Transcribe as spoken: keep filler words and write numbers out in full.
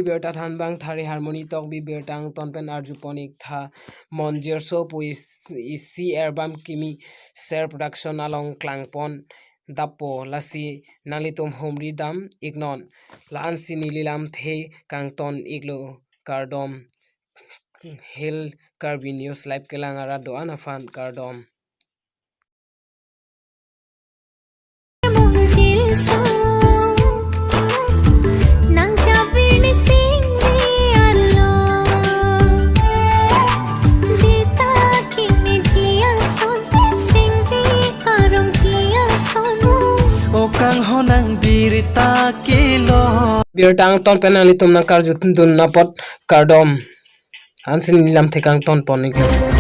Birta thanbang Thari Harmony Tokbi birta angton pen arjupon ik tha, Monjirso pu is-, isi album kimi Ser Production along klangpon dappo, lasi nanglitum humri dam iknon. La-ansi neli lamthe kangton iklo, kardom. Hill Karbi News Live kelang arat do-an aphan kardom. Monjirso, nang chabir ni singri arlo. Birta kimi ji ason, singri arong ji ason. O kanghon nang birta kelo. Birta angton pen nanglitum nangkarjudun apot kardom. Ansi neli lamthe kangtonpon iklo.